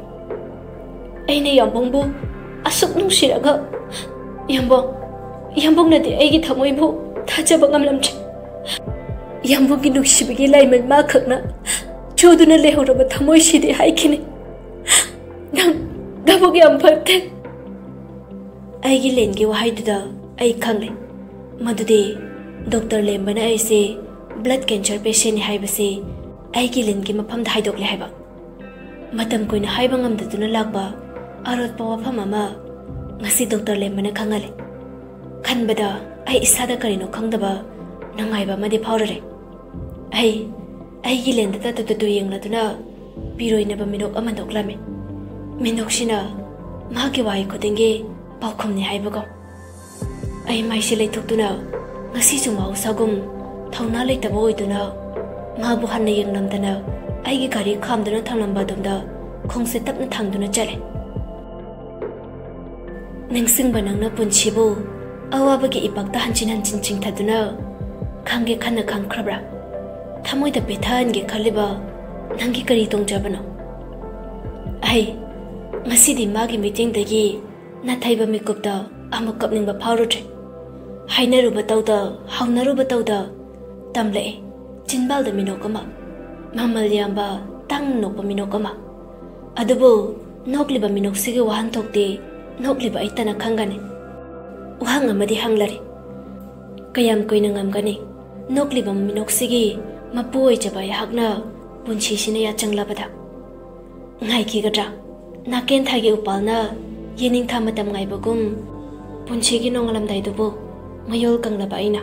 "ꯑꯩꯅ ꯌꯥꯝꯕꯨꯡꯕꯨ ꯑꯁꯨꯛ ꯅꯨꯡꯁꯤꯔꯒ, ꯌꯥꯝꯕꯨꯡ, ꯌꯥꯝꯕꯨꯡꯅꯗꯤ ꯑꯩꯒꯤ ꯊꯃꯣꯏꯕꯨ ꯊꯥꯖꯕ ꯉꯝꯂꯝꯗ꯭ꯔꯦ꯫ ꯌꯥꯝꯕꯨꯡꯒꯤ ꯅꯨꯡꯁꯤꯕꯒꯤ ꯂꯥꯏꯃꯩ ꯃꯥ ꯈꯛꯅ ꯆꯨꯗꯨꯅ ꯂꯩꯍꯧꯔꯕ ꯊꯃꯣꯏꯁꯤꯗꯤ ꯍꯥꯏꯈꯤꯅꯤ꯫ ꯅꯪ ꯊꯕꯛ ꯌꯥꯝ ꯐꯠꯇꯦ꯫ ꯑꯩꯒꯤ ꯂꯦꯟꯒꯤ ꯋꯥꯍꯩꯗꯨꯗ ꯑꯩ ꯈꯪꯂꯦ ꯃꯗꯨꯗꯤ ꯗꯣꯛꯇꯔ ꯂꯦꯝꯕꯅ ꯑꯩꯁꯦ blood cancer patientꯅꯤ ꯍꯥꯏꯕꯁꯦ ꯑꯩꯒꯤ ꯂꯦꯟꯒꯤ ꯃꯐꯝꯗ ꯍꯥꯏꯗꯣꯛꯂꯦ ꯍꯥꯏꯕ꯫ ꯃꯇꯝ ꯀꯨꯏꯅ ꯍꯥꯏꯕ ꯉꯝꯗꯗꯨꯅ ꯂꯥꯛꯄ ꯑꯔꯣꯠꯄ ꯋꯥꯐꯝ ꯑꯃ ꯉꯁꯤ ꯗꯣꯛꯇꯔ ꯂꯦꯝꯕꯅ ꯈꯪꯍꯜꯂꯦ꯫ ꯈꯟꯕꯗ ꯑꯩ ꯏꯁꯥꯗ ꯀꯔꯤꯅꯣ ꯈꯪꯗꯕ ꯅꯨꯡꯉꯥꯏꯕ ꯑꯃꯗꯤ ꯐꯥꯎꯔꯔꯦ꯫ ꯑꯩ ꯑꯩꯒꯤ ꯂꯦꯟꯗ ꯇꯠꯇꯨ ꯇꯠꯇꯨ ꯌꯦꯡꯂꯗꯨꯅ ꯄꯤꯔꯣꯏꯅꯕ ꯃꯤꯅꯣꯛ ꯑꯃ ꯅꯣꯛꯂꯝꯃꯤ꯫ ꯃꯤꯅꯣꯛꯁꯤꯅ ꯃꯍꯥꯛꯀꯤ ꯋꯥꯍꯩ ꯈꯨꯗꯤꯡꯒꯤ ꯄꯥꯎꯈꯨꯝꯅꯤ ꯍꯥꯏꯕꯒꯨꯝ꯫ ꯑꯩ ꯃꯥꯏꯁꯦ ꯂꯩꯊꯣꯛꯇꯨꯅ ꯉꯁꯤꯁꯨ ꯃꯍꯧꯁꯥꯒꯨꯝ ꯊꯧꯅꯥ ꯂꯩꯇꯕ ꯑꯣꯏꯗꯨꯅ ꯃꯥꯕꯨ ꯍꯟꯅ ꯌꯦꯡꯂꯝꯗꯅ ꯑꯩꯒꯤ ꯒꯥꯔꯤ ꯈꯥꯝꯗꯨꯅ ꯊꯝꯂꯝꯕ ꯑꯗꯣꯝꯗ ꯈꯣꯡꯁꯦ ꯇꯞꯅ ꯊꯥꯡꯗꯨꯅ ꯆꯠꯂꯦ꯫ ꯅꯤꯡꯁꯤꯡꯕ ꯅꯪꯅ ꯄꯨꯟꯁꯤꯕꯨ ꯑꯋꯥꯕꯒꯤ ꯏꯄꯥꯛꯇ ꯍꯟꯖꯤꯟ ꯍꯟꯖꯤꯟ ꯆꯤꯡꯊꯗꯨꯅ ꯈꯪꯒꯦ ꯈꯟꯅ ꯈꯪꯈ꯭ꯔꯕ꯭ꯔꯥ? ꯊꯃꯣꯏꯗ ꯄꯦꯊꯍꯟꯒꯦ ꯈꯜꯂꯤꯕ ꯅꯪꯒꯤ ꯀꯔꯤ ꯇꯣꯡꯖꯕꯅꯣ? ꯑꯩ ꯉꯁꯤꯗꯤ ꯃꯥꯒꯤ ꯃꯤꯠꯌꯦꯡꯗꯒꯤ ꯅꯥꯊꯩꯕ ꯃꯤꯀꯨꯞꯇ ꯑꯃꯨꯛ ꯀꯞꯅꯤꯡꯕ ꯐꯥꯎꯔꯨꯗ꯭ꯔꯦ꯫ ꯍꯥꯏꯅꯔꯨꯕ ꯇꯧꯗ, ꯍꯧꯅꯔꯨꯕ ꯇꯧꯗ ꯇꯝꯂꯛꯑꯦ ꯆꯤꯟꯕꯥꯜꯗ ꯃꯤꯅꯣꯛ ꯑꯃ, ꯃꯃꯜ ꯌꯥꯝꯕ ꯇꯥꯡꯅ ꯅꯣꯛꯄ ꯃꯤꯅꯣꯛ ꯑꯃ꯫ ꯑꯗꯨꯕꯨ ꯅꯣꯛꯂꯤꯕ ꯃꯤꯅꯣꯛꯁꯤꯒꯤ ꯋꯥꯍꯟꯊꯣꯛꯇꯤ ꯅꯣꯛꯂꯤꯕ ꯑꯩꯇꯅ ꯈꯪꯒꯅꯤ꯫ ꯋꯥꯍꯪ ꯑꯃꯗꯤ ꯍꯪꯂꯔꯦ, ꯀꯌꯥꯝ ꯀꯨꯏꯅ ꯉꯝꯒꯅꯤ ꯅꯣꯛꯂꯤꯕ ꯃꯤꯅꯣꯛꯁꯤꯒꯤ ꯃꯄꯨ ꯑꯣꯏꯖꯕ ꯑꯩꯍꯥꯛꯅ ꯄꯨꯟꯁꯤꯁꯤꯅ ꯌꯥꯆꯪꯂꯕꯗ? ꯉꯥꯏꯈꯤꯒꯗ꯭ꯔꯥ? ꯅꯥꯀꯦꯟ ꯊꯥꯒꯤ ꯎꯄꯥꯜꯅ ꯌꯦꯅꯤꯡꯊꯥ ꯃꯇꯝ ꯉꯥꯏꯕꯒꯨꯝ ꯄꯨꯟꯁꯤꯒꯤ ꯅꯣꯡꯉꯥꯜꯂꯝꯗꯥꯏꯗꯨꯕꯨ ꯃꯌꯣꯜ ꯀꯪꯂꯕ ꯑꯩꯅ